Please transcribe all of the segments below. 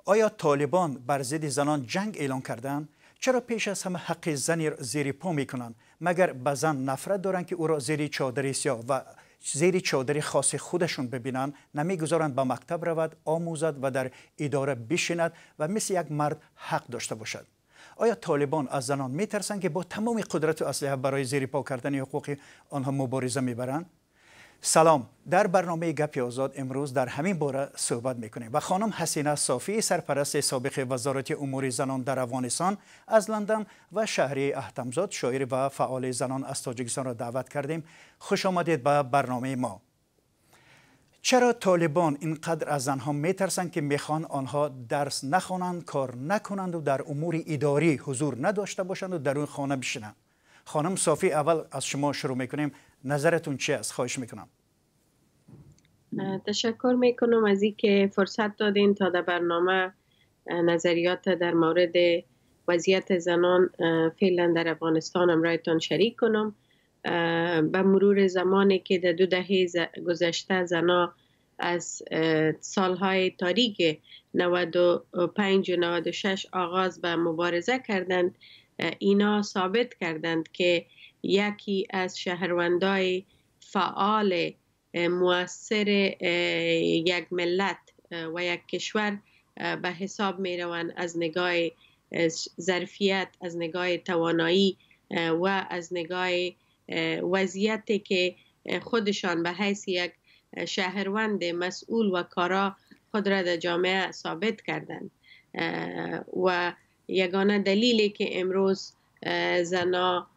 آیا طالبان بر ضد زنان جنگ اعلان کردند؟ چرا پیش از همه حق زن زیر پا میکنند؟ مگر به زن نفرت دارند که او را زیر چادر سیاه و زیر چادر خاص خودشون ببینند؟ نمیگذارند به مکتب رود، آموزد و در اداره بشیند و مثل یک مرد حق داشته باشد. آیا طالبان از زنان میترسند که با تمام قدرت و اسلحه برای زیر پا کردن حقوق آنها مبارزه میبرند؟ سلام، در برنامه گپی آزاد امروز در همین باره صحبت میکنیم و خانم حسینه صافی، سرپرست سابق وزارت امور زنان در افغانستان از لندن و شهری احتمزاد، شاعر و فعال زنان از تاجیکستان را دعوت کردیم. خوش آمدید به برنامه ما. چرا طالبان اینقدر از زنها میترسند که میخوان آنها درس نخوانند، کار نکنند و در امور اداری حضور نداشته باشند و در اون خانه بشینند؟ خانم صافی، اول از شما شروع میکنیم. نظرتون چی است؟ خواهش میکنم. تشکر میکنم از اینکه فرصت دادین تا در برنامه نظریات در مورد وضعیت زنان فعلا در افغانستان امرایتان شریک کنم. به مرور زمانی که در 2 دهه گذشته زنان از سالهای تاریک 95 و 96 آغاز به مبارزه کردند، اینا ثابت کردند که یکی از شهروندای فعال مؤثر یک ملت و یک کشور به حساب می روند، از نگاه ظرفیت، از نگاه توانایی و از نگاه وضعیتی که خودشان به حیث یک شهروند مسئول و کارا خود را در جامعه ثابت کردند. و یگانه دلیلی که امروز زنا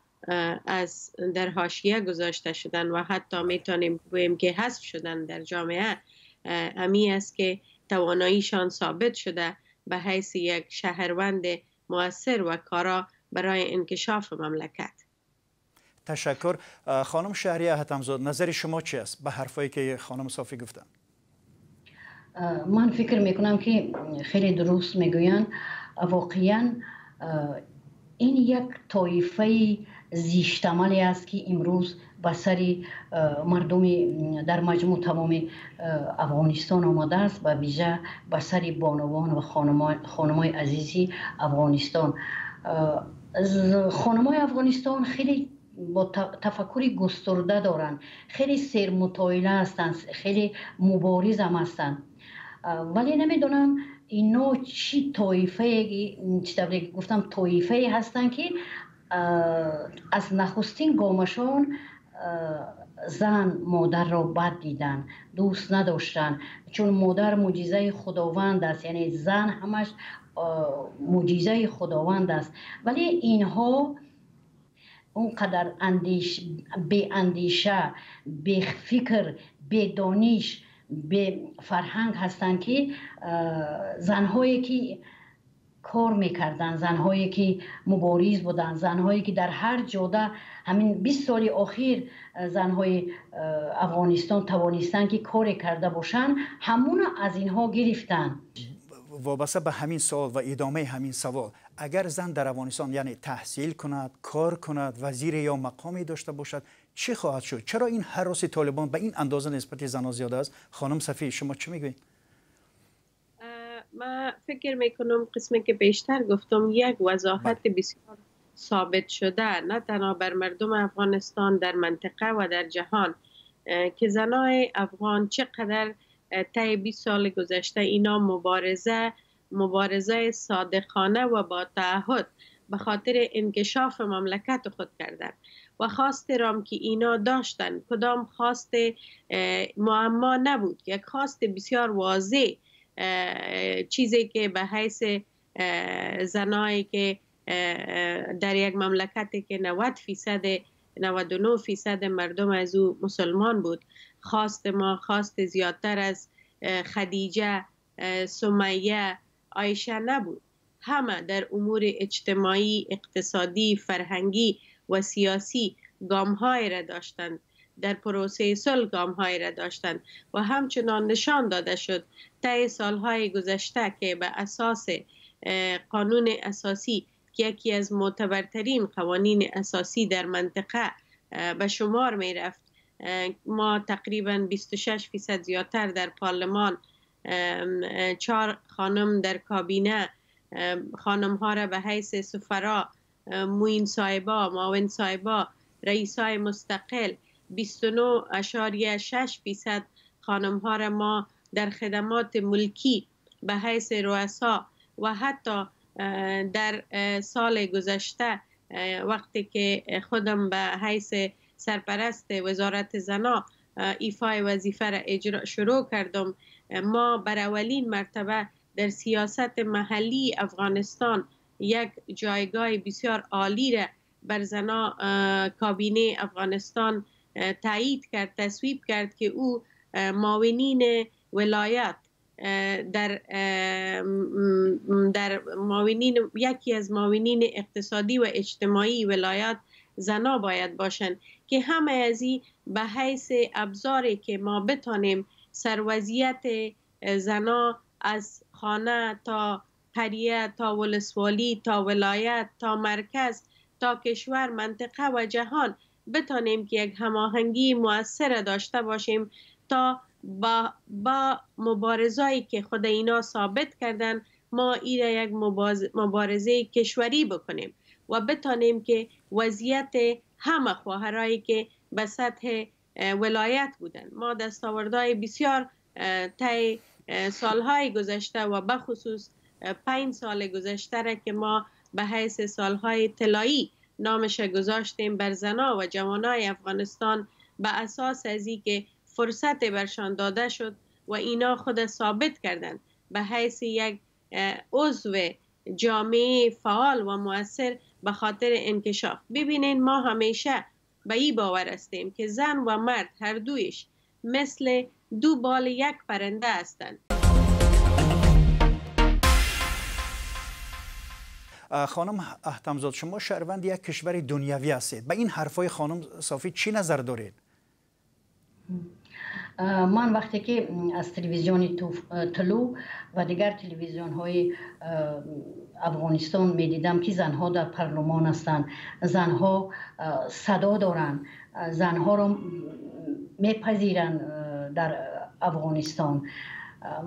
از در حاشیه گذاشته شدن و حتی میتونیم بگوییم که حذف شدن در جامعه، امی است که تواناییشان ثابت شده به حیث یک شهروند مؤثر و کارا برای انکشاف مملکت. تشکر. خانم شهریه حتمزاد، نظر شما چی است به حرفایی که خانم صافی گفتن؟ من فکر میکنم که خیلی درست میگوین. واقعا این یک طایفه زیشتمالی است که امروز به سر مردم در مجموع تمام افغانستان آمده است، و ویژه به سر بانوان و خانمای عزیزی افغانستان. خانمای افغانستان خیلی با تفکر گسترده دارند، خیلی سرمطالعه هستند، خیلی مبارز هم هستند، ولی نمیدونم اینا چی طایفه، چی طوری که گفتم طایفه هستند که از نخستین گامشان زن مادر را بد دیدن، دوست نداشتن، چون مادر معجزه خداوند است، یعنی زن همش معجزه خداوند است. ولی اینها اونقدر بی اندیشه، بی فکر، بی دانش، بی فرهنگ هستند که زنهایی که کار میکردن، زنهایی که مبارز بودن، زنهایی که در هر جاده همین 20 سال اخیر زنهای افغانستان توانستند که کار کرده باشن، همون از اینها گرفتن. وابسته به همین سوال و ادامه همین سوال، اگر زن در افغانستان یعنی تحصیل کند، کار کند، وزیر یا مقامی داشته باشد، چه خواهد شد؟ چرا این هراس طالبان به این اندازه نسبت زنان زیاد است؟ خانم صفی، شما چی میگویید؟ من فکر میکنم قسمی که بیشتر گفتم، یک وضاحت بسیار ثابت شده نه تنها بر مردم افغانستان، در منطقه و در جهان، که زنای افغان چقدر طی 20 سال گذشته اینا مبارزه صادقانه و با تعهد به خاطر انکشاف مملکت خود کردن و خواست رام که اینا داشتن کدام خواست معما نبود، یک خواست بسیار واضح، چیزی که به حیث زنایی که در یک مملکتی که 90% 99% مردم از او مسلمان بود، خواست ما خواست زیادتر از خدیجه، سمیه، عایشه نبود. همه در امور اجتماعی، اقتصادی، فرهنگی و سیاسی گام‌های را داشتند، در پروسه صلح گام‌های را داشتند و همچنان نشان داده شد طی سالهای گذشته که به اساس قانون اساسی که یکی از معتبرترین قوانین اساسی در منطقه به شمار می رفت، ما تقریبا 26% زیادتر در پارلمان 4 خانم در کابینه، خانم ها را به حیث سفرا، معین صاحبا، معاون صاحبا، رئیسای مستقل، 29.6% خانم ها را ما در خدمات ملکی به حیث رؤسا و حتی در سال گذشته وقتی که خودم به حیث سرپرست وزارت زنا ایفای وظیفه را اجرا شروع کردم، ما بر اولین مرتبه در سیاست محلی افغانستان یک جایگاه بسیار عالی را بر زنا کابینه افغانستان تایید کرد، تصویب کرد که او معاونین ولایت در در معاونین، یکی از معاونین اقتصادی و اجتماعی ولایت زنا باید باشند که همه از این به حیث ابزاری که ما بتانیم سروضعیت زنا از خانه تا قریه تا ولسوالی تا ولایت تا مرکز تا کشور، منطقه و جهان بتانیم که یک هماهنگی مؤثر داشته باشیم تا با مبارزایی که خود اینا ثابت کردن ما ایره یک مبارزه کشوری بکنیم و بتانیم که وضعیت همه خواهرایی که به سطح ولایت بودن، ما دستاوردهای بسیار طی سالهای گذشته و بخصوص 5 سال گذشته را که ما به حیث سالهای طلایی نامش گذاشتیم بر زنا و جوانای افغانستان، به اساس از که فرصت برشان داده شد و اینا خود ثابت کردند به حیث یک عضو جامعه فعال و مؤثر به خاطر انکشاف. ببینین ما همیشه به این باور هستیم که زن و مرد هر دویش مثل دو بال یک پرنده هستند. خانم احتمزاد، شما شهروند یک کشور دنیوی هستید، به این حرفای خانم صافی چی نظر دارید؟ من وقتی که از تلویزیون طلوع و دیگر تلویزیون های افغانستان می دیدم که زنها در پارلمان هستند، زنها صدا دارند، زنها را میپذیرند در افغانستان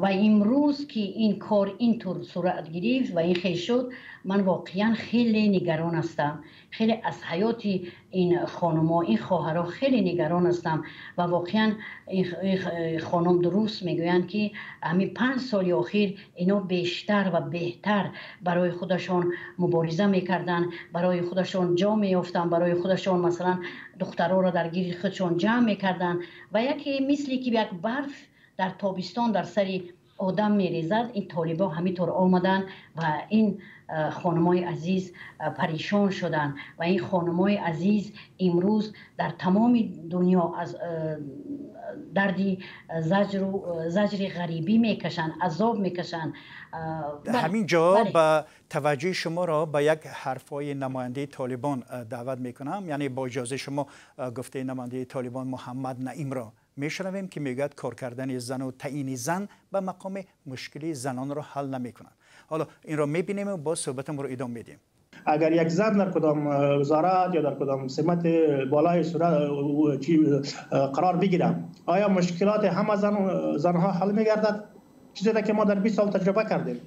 و امروز که این کار اینطور صورت گرفت و این خیلی شد، من واقعا خیلی نگران هستم، خیلی از حیات این خانم‌ها، این خواهرها خیلی نگران هستم و واقعا این خانم درست میگویند که همین 5 سال اخیر اینا بیشتر و بهتر برای خودشان مبارزه میکردن، برای خودشان جا میافتن، برای خودشان مثلا دخترها را در گیر خودشان جمع میکردن و یکی مثلی که یک برف در تابستان در سر آدم میریزد، این طالبا همینطور آمدن و این خانمای عزیز پریشان شدن و این خانمای عزیز امروز در تمام دنیا از درد زجر غریبی میکشن، عذاب میکشن. همین جا با توجه شما را به یک حرفای نماینده طالبان دعوت میکنم، یعنی با اجازه شما گفته نماینده طالبان محمد نعیم را میشنویم که میگوید کار کردن زن و تعیین زن به مقام مشکلی زنان را حل نمیکنند. حالا این را میبینیم و با صحبتم رو ادامه میدیم. اگر یک زن در کدام وزارت یا در کدام سمت بالای صورت قرار بگیره، آیا مشکلات همه زنها حل میگردد؟ چیزی که ما در 20 سال تجربه کردیم.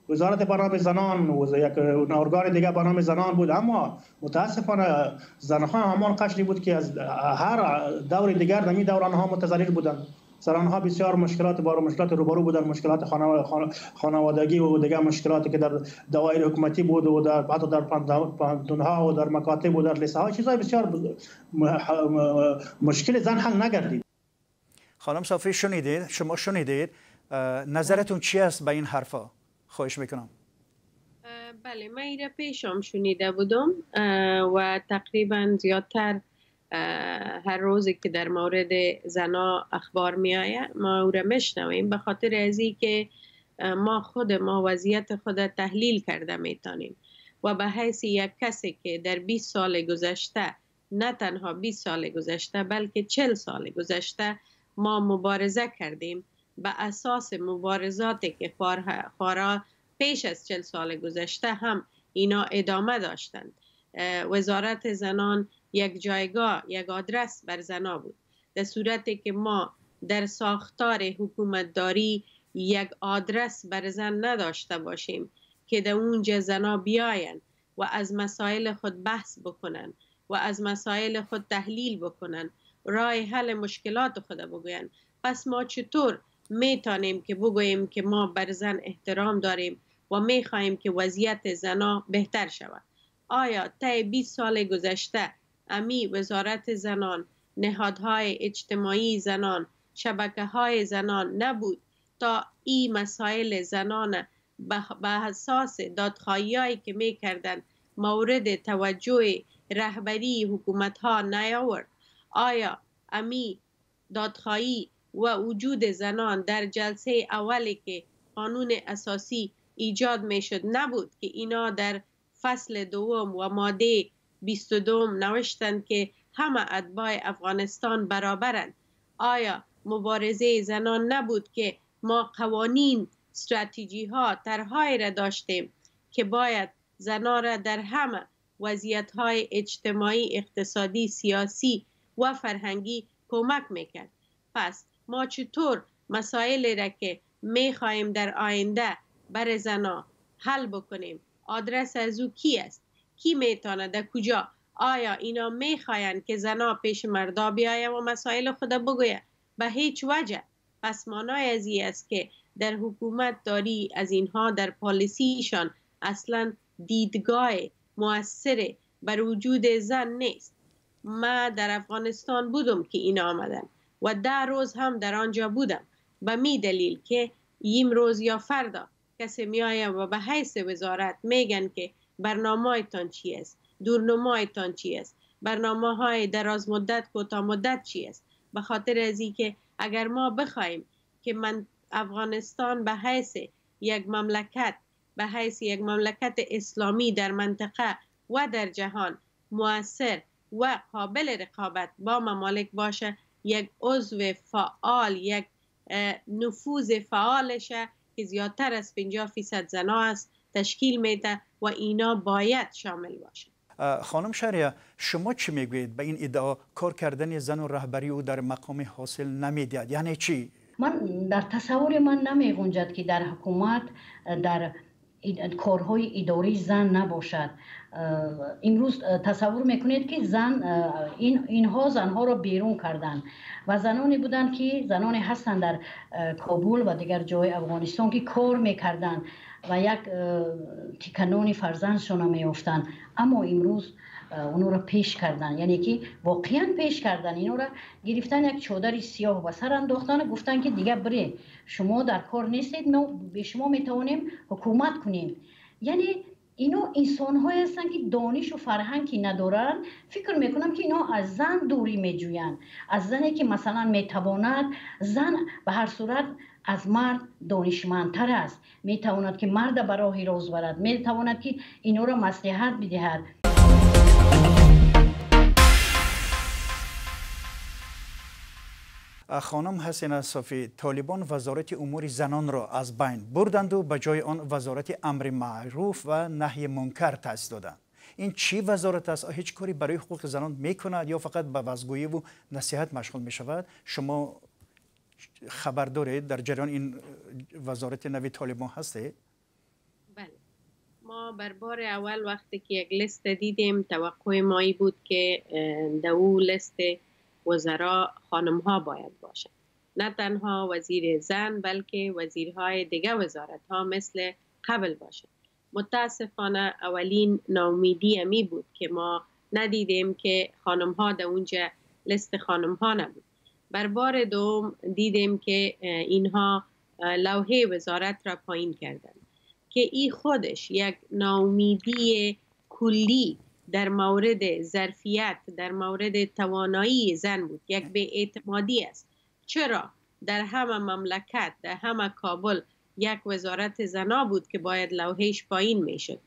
وزارت به نام زنان و یک ارگان دیگه به نام زنان بود، اما متاسفانه زنها همان قشری بود که از هر دور دیگر در این دوران ها متضرر بودند. زنانها بسیار مشکلات بار مشکلات روبرو بودند، مشکلات خانوادگی و دیگر مشکلاتی که در دوایر حکومتی بود و در حتی در پوهنتون‌ها و در مکاتب و در لیسه ها، چیزهای بسیار مشکل زن حل نگردید. خانم صافی شنیدید، شما شنیدید، نظرتون چی است به این حرفا؟ خواهش میکنم. بله، من ایره پیشم شنیده بودم و تقریبا زیادتر هر روزی که در مورد زنا اخبار می آید ما او را میشنویم، به خاطر از که ما خود ما وضعیت خود تحلیل کرده میتونیم و به حیث یک کسی که در 20 سال گذشته، نه تنها 20 سال گذشته بلکه 40 سال گذشته ما مبارزه کردیم، به اساس مبارزاتی که خارا پیش از 40 سال گذشته هم اینا ادامه داشتند. وزارت زنان یک جایگاه، یک آدرس بر زنا بود، در صورتی که ما در ساختار حکومتداری یک آدرس بر زن نداشته باشیم که در اونجا زنا بیاین و از مسائل خود بحث بکنن و از مسائل خود تحلیل بکنن، راه حل مشکلات خود بگوین، پس ما چطور میتونیم که بگوییم که ما بر زن احترام داریم و میخواهیم که وضعیت زنا بهتر شود؟ آیا طی 20 سال گذشته امی وزارت زنان، نهادهای اجتماعی زنان، شبکه های زنان نبود تا این مسائل زنان به اساس دادخواهی‌هایی که میکردن مورد توجه رهبری حکومت ها نیاورد؟ آیا امی دادخواهی و وجود زنان در جلسه اولی که قانون اساسی ایجاد میشد نبود که اینا در فصل دوم و ماده 22 نوشتند که همه اتباع افغانستان برابرند؟ آیا مبارزه زنان نبود که ما قوانین، استراتژی ها، طرح‌هایی را داشتیم که باید زنان را در همه وضعیت های اجتماعی، اقتصادی، سیاسی و فرهنگی کمک میکرد؟ پس ما چطور مسائل را که میخواهیم در آینده بر زنان حل بکنیم، آدرس از او کی است؟ کی میتونه؟ در کجا؟ آیا اینا میخواین که زنا پیش مردا بیایه و مسائل خود بگویه؟ به هیچ وجه. پس معنای از این است که در حکومت داری از اینها در پالیسیشان اصلا دیدگاه مؤثر بر وجود زن نیست. ما در افغانستان بودم که اینا آمدن و 10 روز هم در آنجا بودم، به می دلیل که روز یا فردا کسی میآید و به حیث وزارت میگن که برنامه‌تان چی است، دورنمایتان چی است، برنامه های دراز مدت، کوتاه مدت چی است. به خاطر از اینکه اگر ما بخوایم که من افغانستان به حیث یک مملکت، به حیث یک مملکت اسلامی در منطقه و در جهان مؤثر و قابل رقابت با ممالک باشه، یک عضو فعال، یک نفوذ فعالشه که زیادتر از 50% زنا است تشکیل میده و اینا باید شامل باشه. خانم شهریه، شما چی میگویید به این ادعا کار کردن زن و رهبری او در مقام حاصل نمیدهد؟ یعنی چی؟ من در تصور من نمیگنجد که در حکومت در کارهای اداری زن نباشد. امروز تصور میکنید که زن اینها زنها را بیرون کردند و زنانی بودند که زنانی هستند در کابل و دیگر جای افغانستان که کار میکردند و یک تیکنون فرزندشان میافتند، اما امروز اونو را پیش کردن، یعنی که واقعا پیش کردن، اینو را گرفتن، یک چادر سیاه به سر انداختن و گفتن که دیگه بره، شما در کار نیستید، ما به شما میتوانیم حکومت کنیم. یعنی اینا انسان‌هایی هستند که دانش و فرهنگی ندارن. فکر میکنم که اینا از زن دوری میجویند، از زنی که مثلا میتواند، زن به هر صورت از مرد دانشمندتر است، میتواند که مرد به راه راست برد، میتواند که اینا را مصلحت بدهد. خانم حسینه صافی، طالبان وزارت امور زنان را از بین بردند و به جای آن وزارت امر معروف و نهی منکر تأسیس دادند. این چی وزارت است؟ هیچ کاری برای حقوق زنان میکند یا فقط به وعظگویی و نصیحت مشغول میشود؟ شما خبر دارید در جریان این وزارت نوی طالبان هستید؟ بله، ما بر بار اول وقتی که یک لیست دیدیم توقع مایی بود که در او لیست وزرا خانم ها باید باشند، نه تنها وزیر زن بلکه وزیرهای دیگه وزارت ها مثل قبل باشند. متاسفانه اولین ناامیدی امی بود که ما ندیدیم که خانم ها در اونجا لیست خانم ها نبود. بر بار دوم دیدیم که اینها لوحه وزارت را پایین کردند که این خودش یک ناامیدی کلی در مورد ظرفیت، در مورد توانایی زن بود، یک بی‌اعتمادی است. چرا در همه مملکت، در همه کابل یک وزارت زنا بود که باید لوحهش پایین میشد؟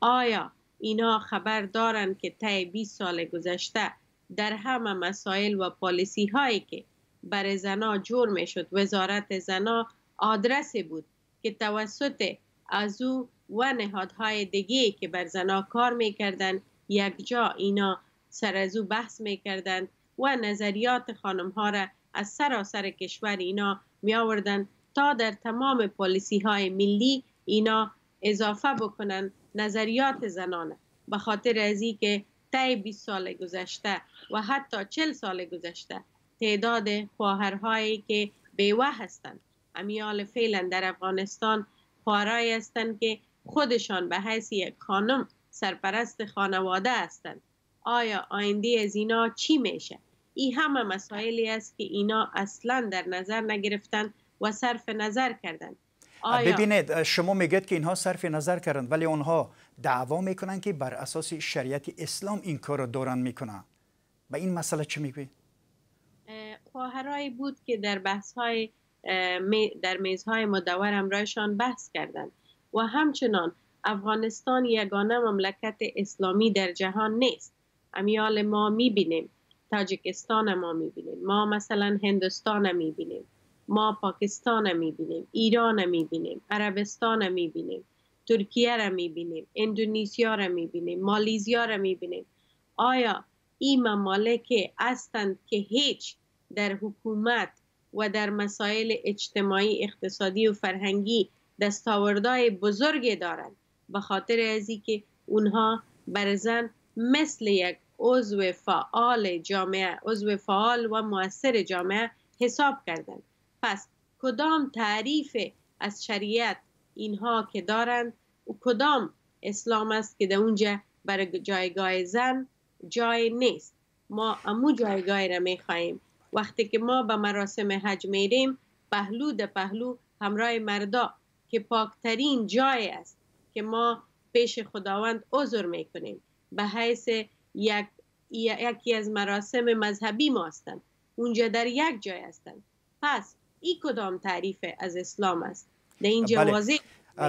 آیا اینا خبر دارند که طی 20 سال گذشته در همه مسائل و پالیسی هایی که برای زنا جور میشد، وزارت زنا آدرس بود که توسط از او و نهادهای دیگه که بر زنا کار میکردن یک جا اینا سر از او بحث میکردند و نظریات خانم ها را از سراسر کشور اینا می آوردن تا در تمام پالیسی های ملی اینا اضافه بکنن نظریات زنانه، به خاطر از که طی 20 سال گذشته و حتی 40 سال گذشته تعداد خواهرهایی که بیوه هستند، امیال فعلا در افغانستان خواهرایی هستند که خودشان به حیث یک خانم سرپرست خانواده هستند، آیا آینده از اینا چی میشه؟ این همه مسائلی است که اینا اصلا در نظر نگرفتن و صرف نظر کردند. ببینید، شما میگید که اینها صرف نظر کردند، ولی آنها دعوا میکنن که بر اساس شریعت اسلام این کار را دارن میکنن. به این مسئله چی میگوید؟ خواهرایی بود که در بحث‌های در میزهای مدور همراهشان بحث کردند و همچنان افغانستان یگانه مملکت اسلامی در جهان نیست. امیال ما میبینیم، تاجیکستان ما میبینیم، ما مثلا هندوستان میبینیم، ما پاکستان میبینیم، ایران میبینیم، عربستان میبینیم، ترکیه را میبینیم، اندونزیا را میبینیم، مالیزیا را میبینیم. آیا این ممالک هستند که هیچ در حکومت و در مسائل اجتماعی، اقتصادی و فرهنگی دستاوردهای بزرگ دارند؟ به خاطر از اینکه اونها بر زن مثل یک عضو فعال جامعه، عضو فعال و مؤثر جامعه حساب کردند. پس کدام تعریف از شریعت اینها که دارند و کدام اسلام است که در اونجا برای جایگاه زن جای نیست؟ ما امو جایگاه را میخواهیم. وقتی که ما به مراسم حج میریم، پهلو در پهلو همراه مردا که پاکترین جای است که ما پیش خداوند عذر میکنیم، به حیث یکی از مراسم مذهبی ما هستند، اونجا در یک جای هستند. پس این کدام تعریف از اسلام است؟ در اینجا واضح.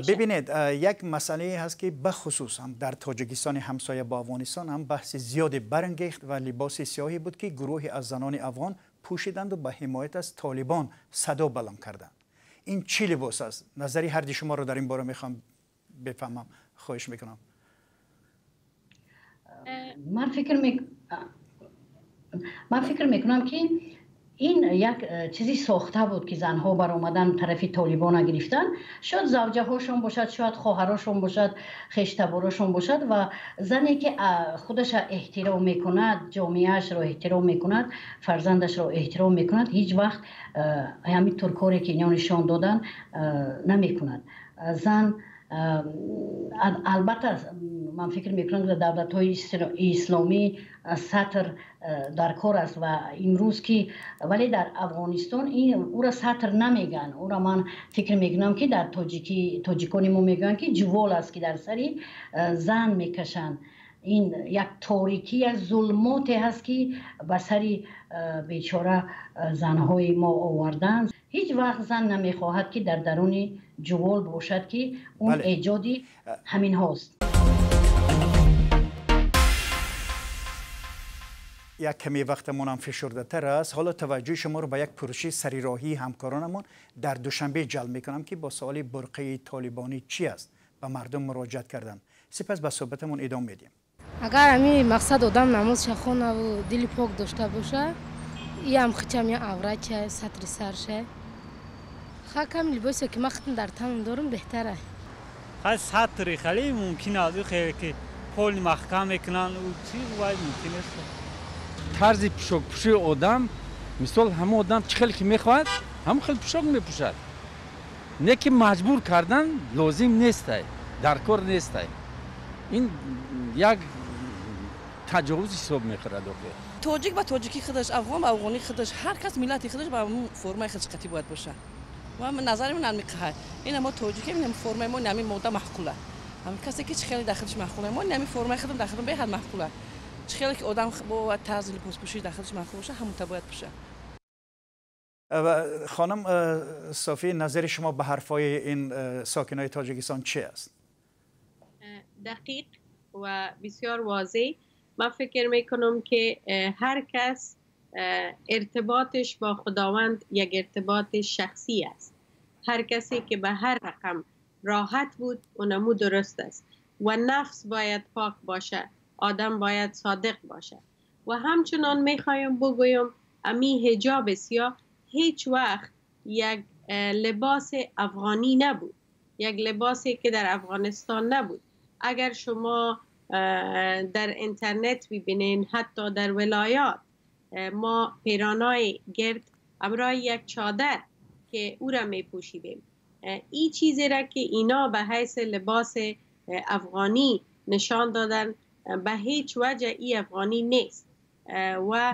ببینید، یک مسئله هست که بخصوص هم در تاجیکستان همسایه با افغانستان هم بحث زیاد برانگیخت و لباس سیاهی بود که گروهی از زنان افغان پوشیدند و به حمایت از طالبان صدا بلند کردند. این چی لباس است؟ نظری هر دی شما رو در این باره میخوام بفهمم، خواهش میکنم. من فکر میکنم که این یک چیزی ساخته بود که زنها برآمدن طرف طالبان گرفتن. شاید زوجه هاشون باشد، شاید خواهراشون باشد، خویشتباراشون باشد. و زنی که خودش احترام میکند، جامعهش را احترام میکند، فرزندش را احترام میکند، هیچ وقت همین طور کاری که اینا نشان دادن نمیکند. زن البته من فکر میکنم که دولت های اسلامی سطر در کار است و امروز که ولی در افغانستان این او را سطر نمیگن. او را من فکر میکنم که در تاجیکان ما میگن که جوال است که در سری زن میکشند. این یک تاریکی، یک ظلماتی هست که به سری بیچاره زنهای ما آوردن. هیچ وقت زن نمیخواهد که در درون جوال باشد که اون بله. ایجادی همین هاست. یک کمی وقتمون هم فشرده تر است. حالا توجه شما رو به یک پرسش سری راهی همکارانمون در دوشنبه جلب میکنم که با سوال برقه طالبانی چی است به مردم مراجعت کردن. سپس به صحبتمون ادامه میدیم. اگر همین مقصد آدم نماز خونه و دل پاک داشته باشه، ای هم خچم یا عورت ستر سرشه. خاکم لباسی که من خودم در تنم دارم بهتره. خیلی ستری خیلی ممکن است خیلی که پول محکم میکنن و چی وای ممکن است. طرز پوشاک پوشی آدم، مثال همه آدم چه خیلی که میخواد هم خیلی پوشاک میپوشد. نه که مجبور کردن لازم نیست، در کار نیست. این یک تجاوز حساب میخورد. тоҷик ба тоҷикӣ худаш, афғон ба афғонӣ худаш, ҳар кас миллати худаш ба формаи худаш қатъӣ бояд бошад. Ва назари ман ҳамин ина мо тоҷикем, ин формаи мо ҳамин мода маъқула. Ҳамин касе ки чӣ хеле дар худаш маъқула, мо ҳамин формаи худам дар худам беҳад маъқула. Чӣ хеле ки одам бо тарзи либоспӯшӣ дар худаш маъқул бошад, ҳамонта бояд пӯшад. خانم صافی، نظر شما به حرفای این ساکنای تاجیکستان چی است؟ دقیق و بسیار واضح. من فکر میکنم که هر کس ارتباطش با خداوند یک ارتباط شخصی است. هر کسی که به هر رقم راحت بود اونمو درست است و نفس باید پاک باشه، آدم باید صادق باشه. و همچنان میخوایم بگویم امی حجاب سیاه هیچ وقت یک لباس افغانی نبود، یک لباسی که در افغانستان نبود. اگر شما در اینترنت ببینین، حتی در ولایات ما پیرانای گرد امرای یک چادر که او را می پوشیدیم. این چیزی را که اینا به حیث لباس افغانی نشان دادن به هیچ وجه ای افغانی نیست و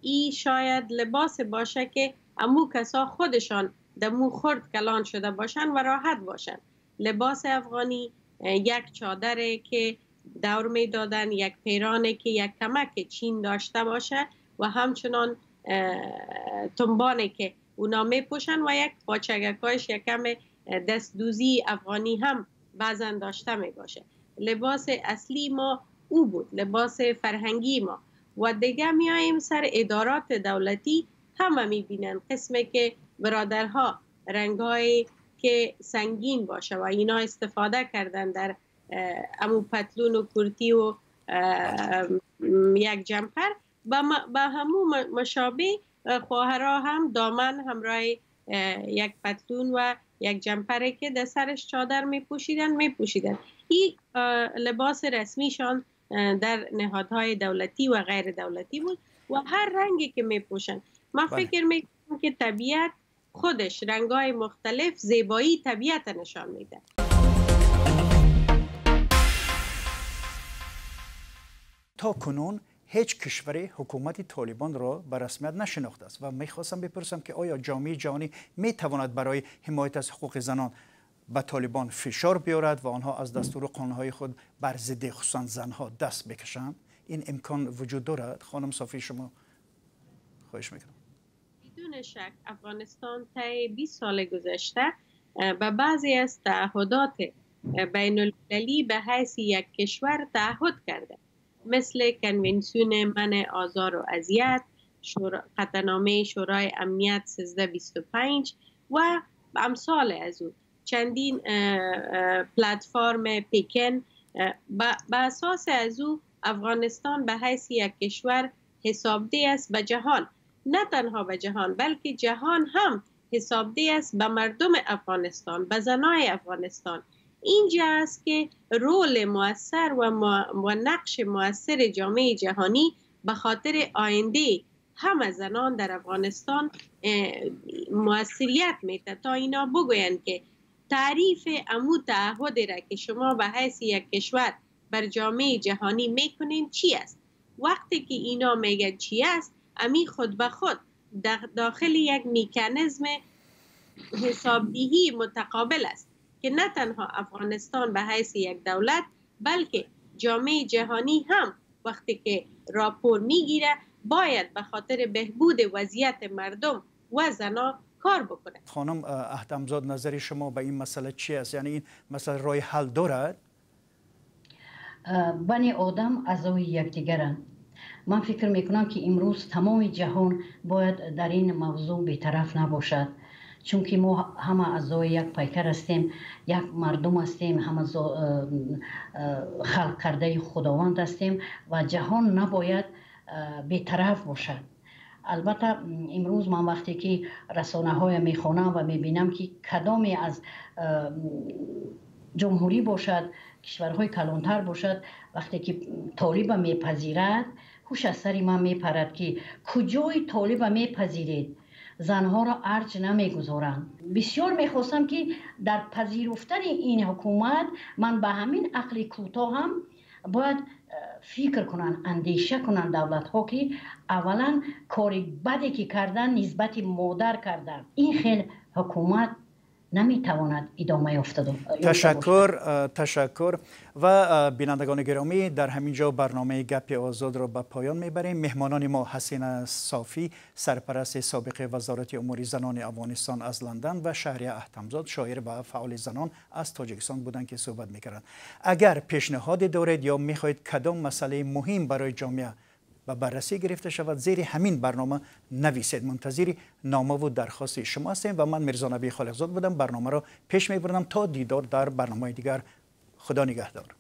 ای شاید لباس باشه که امو کسا خودشان دمو خرد کلان شده باشن و راحت باشن. لباس افغانی یک چادره که دور می دادن، یک پیرانه که یک کمک چین داشته باشه و همچنان تنبانه که اونا می پوشن و یک پاچگکایش یک کم دستدوزی افغانی هم بعضا داشته می باشه. لباس اصلی ما او بود، لباس فرهنگی ما. و دیگه میاییم سر ادارات دولتی، همه میبینن قسمه که برادرها رنگای که سنگین باشه و اینا استفاده کردن در امو پتلون و کرتی و یک جمپر با همو مشابه خواهرها هم دامن همراه یک پتلون و یک جمپره که در سرش چادر می پوشیدن. این لباس رسمیشان در نهادهای دولتی و غیر دولتی بود و هر رنگی که می پوشن. ما فکر میکنم که طبیعت خودش رنگای مختلف زیبایی طبیعت نشان میده. تا کنون هیچ کشوری حکومت طالبان را به رسمیت نشناخته است و میخواستم بپرسم که آیا جامعه جهانی میتواند برای حمایت از حقوق زنان به طالبان فشار بیارد و آنها از دستور قانونهای خود بر ضد خصوصا زنها دست بکشند؟ این امکان وجود دارد؟ خانم صافی، شما خواهش میکنم. بدون شک افغانستان طی 20 سال گذشته به بعضی از تعهدات بین المللی به حیث یک کشور تعهد کرده، مثل کنوانسیون منع آزار و اذیت، قطعنامه شورای امنیت 1325 و امثال از او، چندین پلتفرم پکن. به اساس از او افغانستان به حیث یک کشور حسابده است به جهان، نه تنها به جهان بلکه جهان هم حسابده است به مردم افغانستان، به زنای افغانستان. اینجا است که رول موثر و نقش موثر جامعه جهانی به خاطر آینده همه زنان در افغانستان موثریت میده تا اینا بگویند که تعریف امو تعهد را که شما به حیث یک کشور بر جامعه جهانی میکنین چی است. وقتی که اینا میگن چی است، امی خود به خود داخل یک میکانیزم حسابدهی متقابل است که نه تنها افغانستان به حیث یک دولت بلکه جامعه جهانی هم وقتی که راپور میگیره باید به خاطر بهبود وضعیت مردم و زنا کار بکنه. خانم احتمزاد، نظر شما به این مسئله چی است؟ یعنی این مسئله راه حل دارد؟ بنی آدم اعضای یکدیگرند. من فکر میکنم که امروز تمام جهان باید در این موضوع بیطرف نباشد، چون که ما همه اعضای یک پیکر هستیم، یک مردم هستیم، همه خلق کرده خداوند هستیم و جهان نباید بیطرف باشد. البته امروز من وقتی که رسانه های میخوانم و میبینم که کدامی از جمهوری باشد، کشورهای کلانتر باشد، وقتی که طالب میپذیرد هوش از سر من میپرد که کجای طالب میپذیرید، زنها را ارج نمیگذارند. بسیار میخواستم که در پذیرفتن این حکومت من به همین عقل کوتاه هم باید فکر کنن، اندیشه کنن دولت ها که اولا کار بدی که کردن نسبت مادر کردن. این خیل حکومت نمیتواند ادامه یافته. تشکر، تشکر. و بینندگان گرامی، در همین جا برنامه گپ آزاد را به پایان میبریم. مهمانان ما حسین صافی، سرپرست سابق وزارت امور زنان افغانستان از لندن و شهریه احتمزاد، شاعر و فعال زنان از تاجیکستان بودند که صحبت میکردند. اگر پیشنهاد دارید یا میخواهید کدام مسئله مهم برای جامعه به بررسی گرفته شود، زیر همین برنامه نویسید. منتظر نامه و درخواست شما هستیم و من میرزا نبی خالقزاد بودم، برنامه را پیش میبردم. تا دیدار در برنامه دیگر، خدا نگهدار.